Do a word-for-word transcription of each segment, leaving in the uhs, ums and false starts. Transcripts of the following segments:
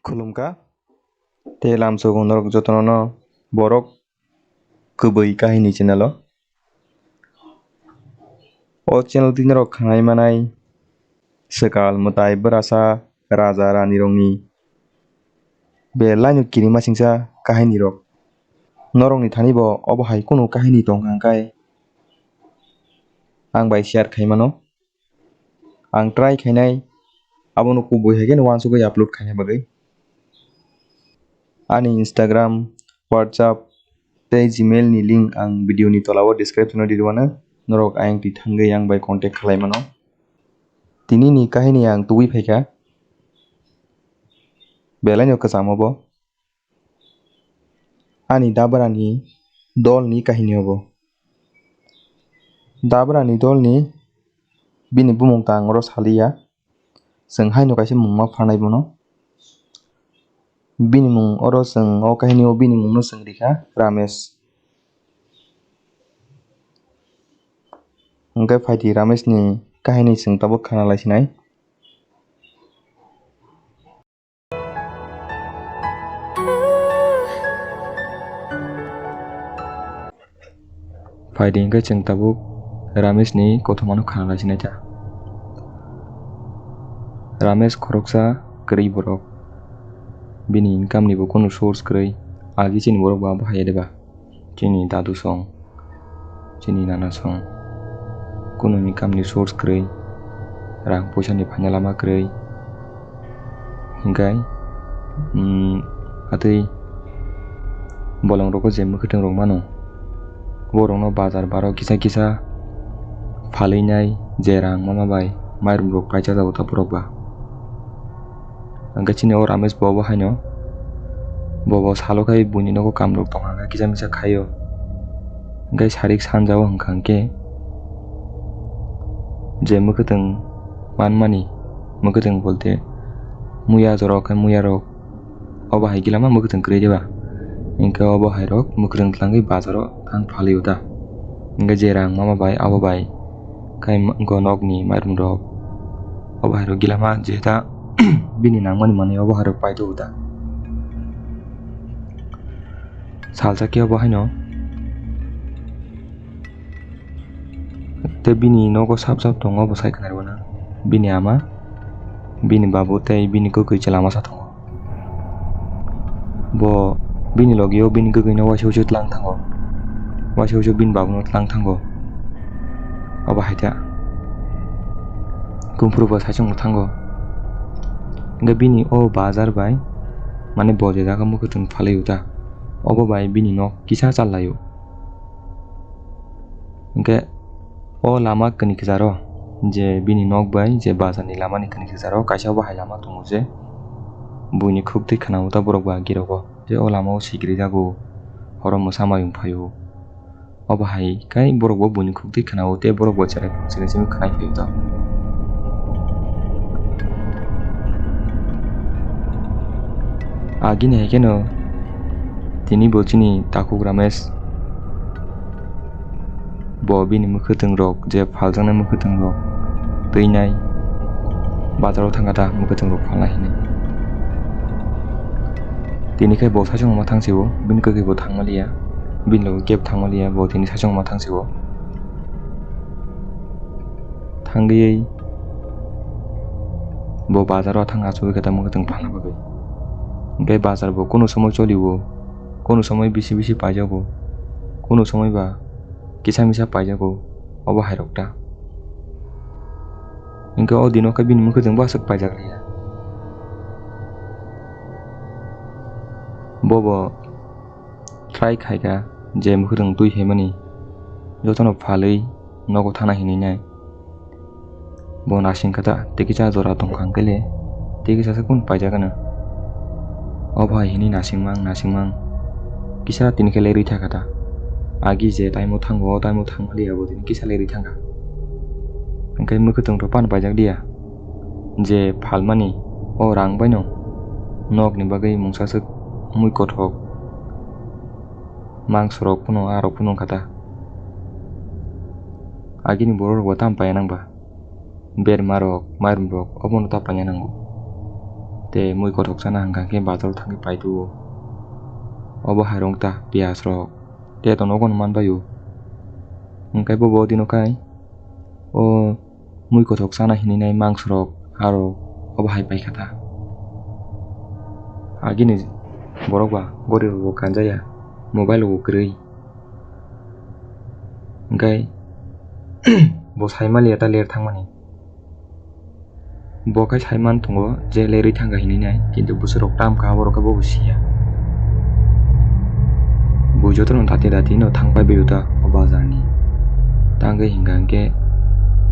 Khulumkha tei lamsogo norok jotono no borok kwbwi kahini channel o. O channel twi norok khanai manai swkal mwtai bwrasa raja rani rokni belai no kirimasingcha kahini rok. Norokni thani bo obo hai kunu kahini tongkha hwnkhe ang bai share khai mano. Ang try khainai, abono kubui hai kheno uansugwi upload khaina bagwi. Ani Instagram, WhatsApp tei Gmail ni link ang video ni tola o description o rirwano, norok ayang twi thangwi ang bai contact khlai mano. Tini ni kahini ang tubui phaikha, belai no kwchamo bo. Ani dabrani dolni kahini obo. Dabrani dolni bini bumung ta ang oro saliya. Chwng haino kaisa mungma phanai bono. Bini mung oro chwng o kahini o bini mungno chwng rikha Ramesh. Hwnkhe phaidi Ramesh ni kahini chwng tabuk khana laisinai. Phaidi hwnkhe chwng tabuk Ramesh ni kothoma no khana laisinai ta. Ramesh khoroksa kwrwi borok. Bini income ni bo kunu source kwrwi. Agi chini borok ba bahai ya de ba? Chini dadu song, chini nana song, kunu income ni source kwrwi, rang puisa ni phaina lama kwrwi. Hwnkhe, mm, atwi bolong rogo je mwkhwtwng rok mano, borok no bazar baro kisa kisa phalwi nai je rang mama bai mairum rok paijak jago ta borok ba. Hwnkhe chini o Ramesh bo obo haino, bo bo salo khai buini nogo kamrok tongkha khe kisa misa khaio. Hwnkhe sarik sanja o hwnkha hwnkhe je mwkhwtwng manmani, mwkhwtwng bolte muya jorok khe muya rok, obo hai gila ma mwkhwtwng kwrwi diba? Hwnkhe obo hai rok mwkhwtwng twlangwi bazaro thang phalwi o ta. Hwnkhe je rang mama bai abo bai khai ma-, go nokni mairum rok. Obo hai rok gila ma je ta bini nangmani manwi obo hai rok paito o ta. Salsa khe obo haino tei bini nogo sap sap tongo obo sai khwnarwi mano. Bini ama, bini babu tei bini kwkwi chwla masa tongo. Bo bini logi o bini kwkwi no uaisa uaisa tlang thango. Uaisa uaisa bini babu no tlang thango. Obo hai ta. Kumphuru bo saichung bo thango. Hwnkhe bini o bazar bai, mane bo je jaga mwkhwtwng phalwi o ta. Obo bai bini nok kisa chal lai o. Hwnkhe o lama kwni kwcharo, je bini nok bai je bazar ni lama ni kwni kwcharo kaisa obo hai lama tongo je buini khuk twi khwnao ta borok ba girogo je o lama o sikiri jago, horo mwsa mayung phaio. Obo hai khe borok bo buini khuk twi khwnao tei borok bo cherai phuru cherai simi khwnai phaio ta. Agini hai kheno tini bo chini takhuk Ramesh bo bini mwkhwtwng rok je phaljaknai mwkhwtwng rok twinai bazaro thangkha ta mwkhwtwng rok phalna hinwi. Tini khe bo saichung ma thang sio, bini kwkwi bo thangma liya, bini logi kebo thangma liya, bo tini saichung ma thang sio. Thangwi bo bazaro thang achugwi khe tamo khe chwng phalna bagwi. Hwnkhe bazar bo kunu somoi cholio, kunu somoi bisi bisi paijago, kunu somoi ba kisa misa paijago, obo hai rok ta. Hwnkhe o dino khe bini mwkhwtwng bo aswk paijak liya. Bobo try khaikha je mwkhwtwng twi phaimani jotono phalwi nogo thana hinwi nai. Bo nasing kha ta, tei kisa jora tong kha hwnkhe le, tei kisa se kunu paijak gana. O bhai hinwi nasing mang, nasing mang. Kisa tini khe lerwi thangkha ta. Agi je time o thango, o time o thangma liya bo tini kisa lerwi thangkha. Hwnkhe mwkhwtwng rok pan paijak liya. Je phalmani o rang baino nokni bagwi mungsa swk mui kothok. Mangso rok phano, a rok phano wngkha ta. Agini borok rok bo tam paiya nang ba. Berma rok, mairum rok, obono ta paina nango. Tei mui kothok chana hwnkha khe bazaro thangwi paituo. Obo hairok ta piyaj rok tei to nogo no manbaio. Hwnkhe bobo o dino khai o mui kothok chana hinwi nai mangso rok aro obo hai paikha ta. Agini borok ba gori rok bo kanjaya, mobile rok bo kwrwi. Hwnkhe bo sai maliya ta ler thangmani. Bo khe sai man tongo je lerwi thangkha hinwi nai, kintu bwswk rok tam kha, aborok khe bobo siya. Bo jotono dati dati no thang pai bai ta o bazar ni. Tangwi hwnkha hwnkhe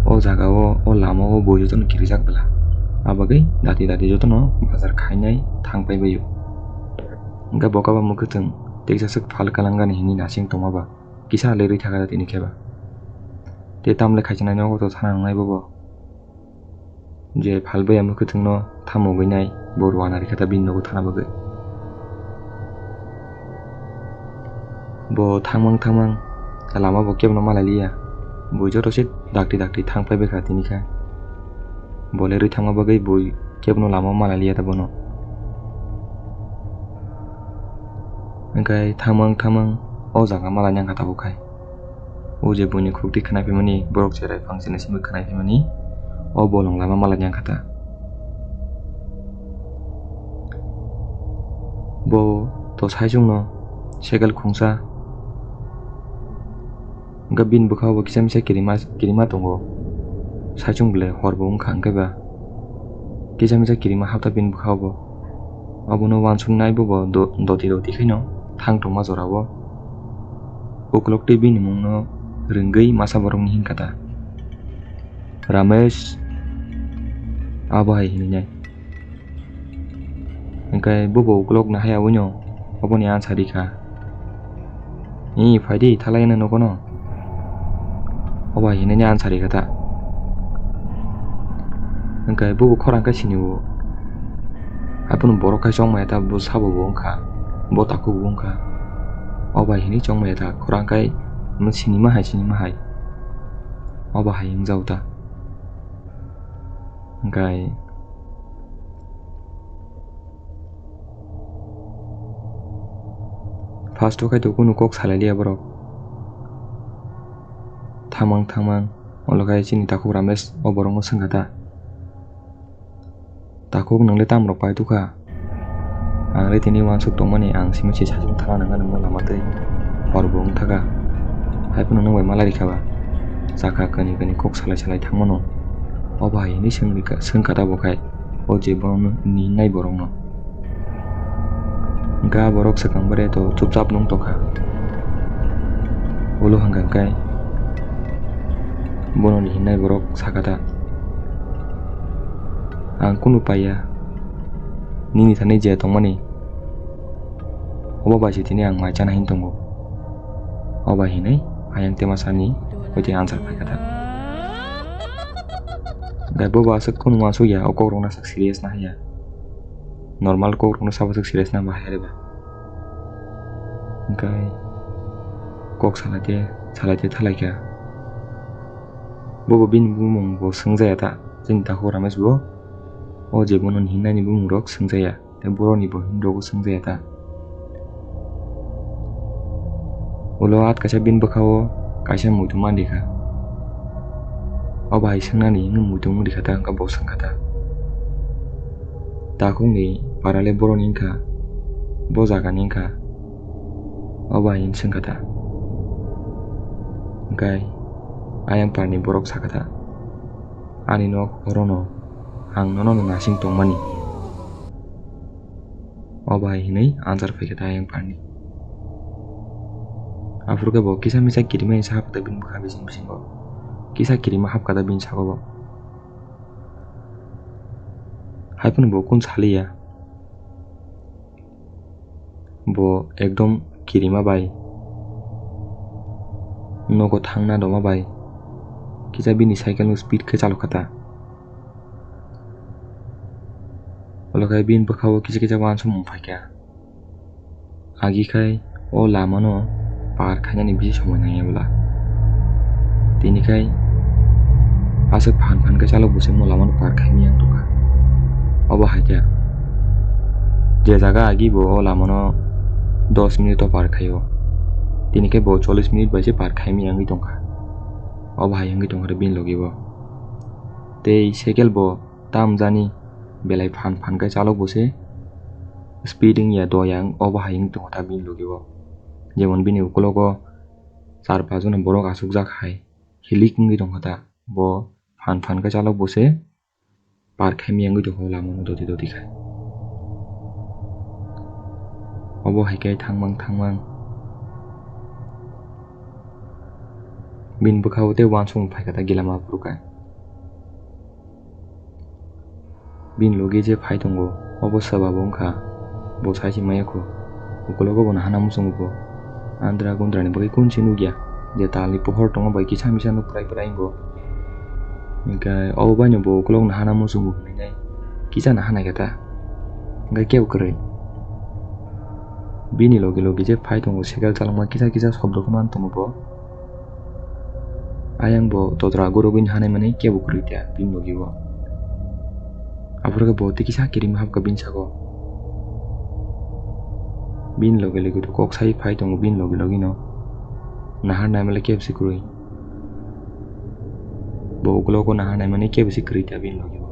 o jaga o, o lama o bo jotono kirijak bwla. Abagwi dati dati jotono bazar khainai thang pai bai o. Hwnkhe bo khe bo mwkhwtwng teisa swk phal kalanggani hinwi nasing tongma ba kisa lerwi thangkha tini khe ba. Tei tamle khaisa nai nogo to thana nangnai bobo. Je phalbai ya mwkhwtwngno thamogwi nai, bo rwna rikha ta bini nogo thana bagwi. Bo thangmang thangmang lama bo kebno malai liya, bo joto se dakti dakti thang phai baikha tini khe. Bo lerwi thangma bagwi bo kebno lama malai liya ta bono. Hwnkhe thangmang thangmang o jaga malai nangkha tabuk khai. O je buini khukti khwnai phaimani, borok cherai phang chini simi khwnai phaimani, o bolong lama malai nangkha ta. Bo to saichungno cycle khungsa, hwnkhe bini bwkha bo kisa misa kirima, kirima tongo. Saichung belai hor bo wngkha, hwnkhe ba kisa misa kirima hapta bini bwkha bo. Obono uansuknai bobo do-, doti doti khaino thang tongma jorao. Ukulok tei bini mungno rwngwi masa borokni hinkha ta, "Ramesh," abo hai hininai. Hwnkhe bobo ukulok nahai aboni oboni answer rikha. "Ee, phaidi, thalai nw nogo no." Obo hai hinwi answer rikha ta. Hwnkhe bobo khorang khe sini o. Haiphano borok khai chongmaya ta, bo sabo bo wngkha, bo takhuk bo wngkha. Obo hai hinwi chongmaya ta, khorang khai sinima hai, sinima hai. Obo hai wngjago ta. Hwnkhe first o khai to kunu kok salai liya borok. Thangmang thangmang, olo khai chini takhuk Ramesh o borokno swngkha ta, "Takhuk, nwng le tamo rok pai tukha?" Ang re tini uansuk tongmani, ang simi se sachung thana nangani mo lama tei hor bo wng thaka. Haiphano nwng bai malai rikha ba? Chakha kani kani kok salai salai thangmano. Obo hai hinwi swng rikha, swngkha ta bo khai, o je bono ni hinai borokno. Hwnkhe a borok swkang bare to chupchap nung tongkha. Ulo hwnkha khe bono ni hinai borok sakha ta, "Ang kunu paiya, nini thani je tongmani, obo bai se tini ang mai chana hin tongo." Obo hinwi ayang tema sani hwtwi answer phaikha ta. Gai bobo aswk kunu uansukya, o kokrokno aswk serious nahaiya. Normal kokrokno sabo aswk serious nang bahai reba. Hwnkhe kok salaite, salaite thalaikha. Bobo bini bumung bo swngjaya ta, chini takhuk Ramesh bo, o je bono ni hinani bumung rok swngjaya, tei borokni bo hinwi rokbo swngjaya ta. Ulo at kaisa bini bwkha-o kaisa muitu man rikha. Obo hai swngnani hwnwi muitu wng rikha ta, hwnkhe bo swngkha ta. Takhukni para le boroni wngkha, bo jagani wngkha. Obo hai hwnwi swngkha ta. Hwnkhe ayang parni borok sakha ta, "Ani nok orono, ang nono no nasing tongmani." Obo hai hwnwi answer phaikha ta ayang parni. Aphuru khe bo kisa misa kirimani sa hapkha ta bini bwkha bising bisingo. Kisa kirima hapkha ta bini saka bo. Haiphano bo kun saliya. Bo ekdom kirima bai, nogo thangna doma bai, kisa bini cycle no speed khe chalokha ta. Olo khai bini bwkha-o kisa kisa uansukmung phaikha. Agi khai o lamano par khainani bisi somoi nangya bwla. Tini khai aswk phan phan khe chalok bo se mo lamano par khaimani ang tongkha. Obo hai khe Je jaga agi bo o lamano dos minute o par khaio, tini khe bo chollish minute bai se par khaimani wngwi tongkha. Obo hai wngwi tongkha bini logi bo. Tei cycle bo tamjani belai phan phan khe chalok bo se, speed wngya doya, obo hai wngwi tongkha bini logi bo. Jemon bini ukulogo char pas jona borok achukjak hai hilik wngwi tongkha ta, bo phan phan khe chalok bo se par khaimani wngwi tongkha o lamano doti doti khai. Obo hai khe thangmang thangmang bini bwkhao tei uansukmung phaikha ta gilama aphuru khe. Bini logi je phai tongo, obo swba bo wngkha, bo sai se maya kho. Ukulogo bo nahana muchungo bo. Andra gundra ni bagwi kunsi nukya, je talni pohor tongo bai kisa misa nuk prai prai wngkha. Hinkhe obo baino bo ukulok nahana muchungo hinwi nai kisa nahanai khe ta, hinkhe kebo kwrwi. Bini logi logi je phai tongo, cycle chalokma kisa kisa shobdo khe man tongo bo. Ayang bo totra gurugwi hanai mani kebo kwrwi ta bini logi o. Aphuru khe bo tei kisa kirima hapkha bini saka o. Bini logi logi to kok sai phai tongo bini logi logi no. Nahar nai male kebo se kwrwi. Bo ukulogo nahar nai mani kebo se kwrwi ta bini logi o.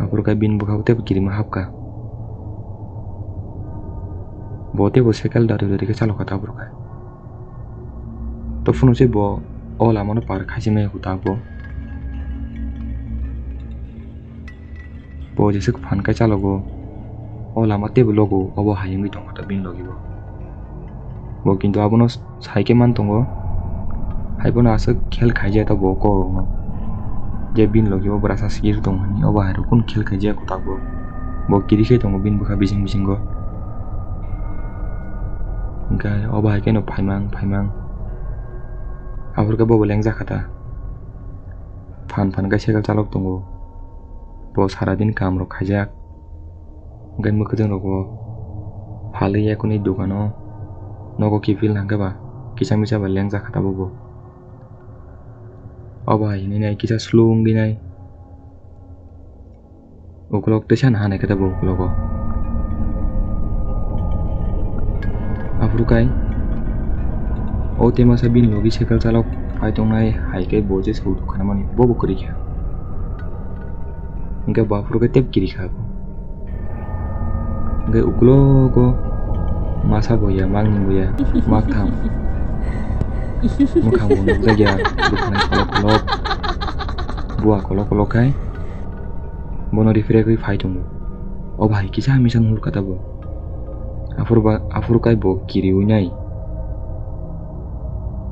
Aphuru khe bini bwkhao teibo kirima hapkha. Bo teibo cycle dati dati khe chalokha ta aphuru khe. To phunukse bo o lamano par khaisi maya kho ta bo. Bo jeswk phan khe chalogo, o lama teibo logo, obo hai wngwi tongkha ta bini logi bo. Bo kintu abono sai khe man tongo, hai bono aswk khel khaijak ta bo kok rokno. Je bini logi o bwrasa sikir tong hwnwi, obo hai rok kunu khel khaijak kwtak bo. Bo kiri khe tongo bini bwkha bising bisingo. Hinkhe obo hai kheno phaimang phaimang. Aphuru khe bobo lengjak kha ta. Phan phan khe cycle chalok tongo. Bo sara din kam rok khaijak. Hinkhe mwkhwtwng rok bo phalwi ya kwnwi dukano nogo kiphil hwnkhe ba kisa misa bai lengjak kha ta bobo. Obo hai hinwi nai kisa slow wngwi nai. Ukulok teisa nahanai khe ta bo ukulogo. Aphuru kai o tei masa bini logi cycle chalok phai tongnai hai khe bo je sabo dukha nangmani bobo kwrwi kha. Hinkhe bo aphuru khe tep kiri kha bo. Hinkhe ukulogo masa bo ya, mangni bo ya, maktham. Mwkhang bo nukjak ya, bwkhwnai kolok kolok, bua kolok kolok khai. Bono refreg wi phai tongo. O bai kisa misa nuhur kha ta bo. Aphuru ba, aphuru kai bo kiriwi nai.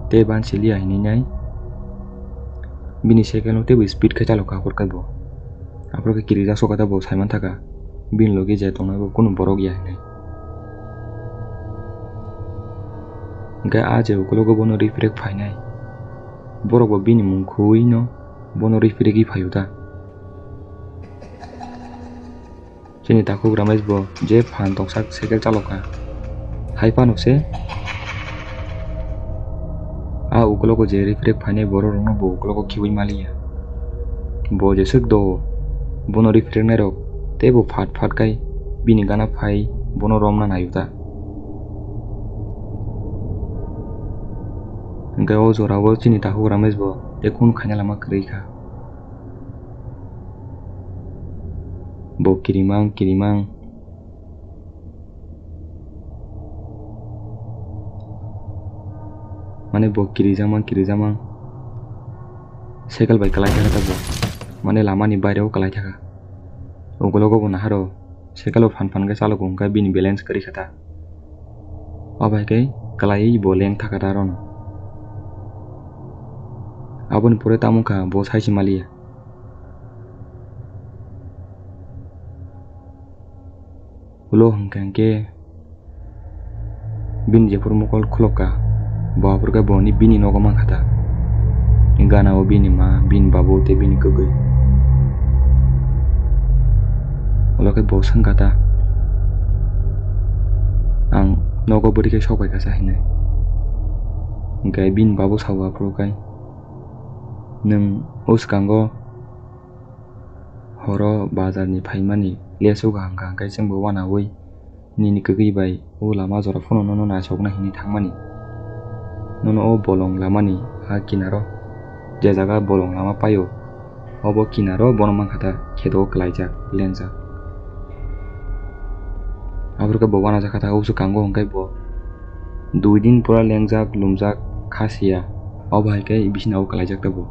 Tei bansi liya hinwi nai. Bini cycle no teibo speed khe chalokha aphuru kai bo. Aphuru khe kirijak sokha ta bo saiman thaka. Bini logi je tongnai bo kunu borok ya hinwi. Hinkhe a je ukulogo bono refreg phainai. Borok bo bini mung khwi no bono refreg wi phaio ta. Chini takhuk Ramesh bo je phan toksa cycle chalokha. Hai phano se a ukulogo je refreg phainai borok rokno bo ukulogo khiui maliya. Bo jeswk do bono refreg nai rok teibo phat phat kai bini gana phai bono romna naio ta. Hinkhe o jorao chini takhuk Ramesh bo tei khun khaina lama kwrwi kha. Bo kirimang, kirimang. Mane bo kirijakmang, kirijakmang. Cycle bai kwlai thaka ta bo. Mane lama ni baire o kwlai thaka. Ukulogo bo naharo cycle o phan phan khe chalogo, hwnkhe bini balance kwrwi kha ta. Obo hai khe kwlaiwi bo leng thaka ta aro no. Aboni pore tamo wngkha bo sai se maliya. Ulo hwnkha hwnkhe bini jephuru mokol khulokha, bo aphuru khe boni bini nogo mankha ta. Gana o bini ma, bini babu tei bini kwbwi. Ulo khe bo swngkha ta, "Ang nogo bwrwi khe sok bai kha sa," hinwi. Hwnkhe bini babu sao aphuru khe, "Nwng o swkango horo bazarni phaimani Lesu kaham kaham khe chwngbo wanaui nini kwgwi bai o lama jora phano nono naisokna hinwi thangmani. Nono o bolong lamani a kinaro je jaga bolong lama paio, obo kinaro bono mankha ta kheto kwlaijak, lengjak. Aphuru khe bo wanajakha ta, o swkango hwnkhe bo dui din pura lengjak, lumjak, kha siya, obo hai khe bisina o kwlaijak ta bo.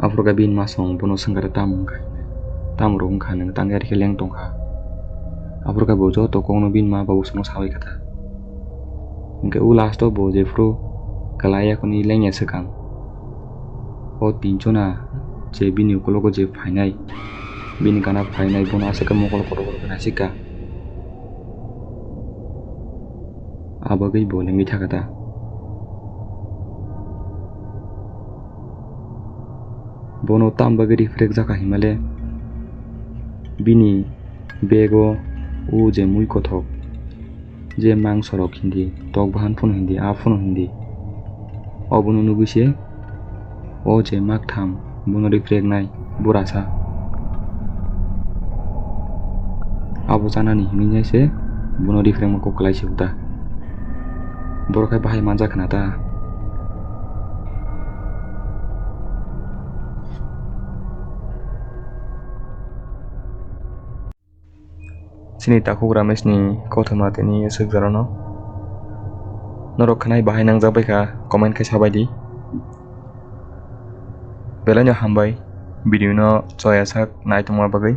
Aphuru khe bini ma song bono swngkha ta, tamo wngkha hinwi, tamo rok wngkha nwng tang yari khe leng tongkha. Aphuru khe bo joto kokno bini ma babu songno saui kha ta. Hwnkhe o last o bo jephuru kwlai ya khwnwi lengya swkang, o tinchona je bini ukologo je phainai, bini gana phainai bono aswk khe mokol kotor kotor khe naisik kha. Abagwi bo lengwi thaka ta. Bono tam bagwi rifrek jakha himale bini bego o je mui kothok, je mangsorok hindi, tok bahan phano hindi, a phano hindi, obono nugwi se o je maktham bono rifreknai burasa. Abo chanani hinwi se bono rifrekma kok kwlai se ta. Borok hai bahai manja khna ta. Chini takhuk Ramesh ni kothoma tini swkjarono. Norok khnai bahai nangjak bai kha, comment khai sabai di. Belai no hambai video no choya sak naitongma bagwi.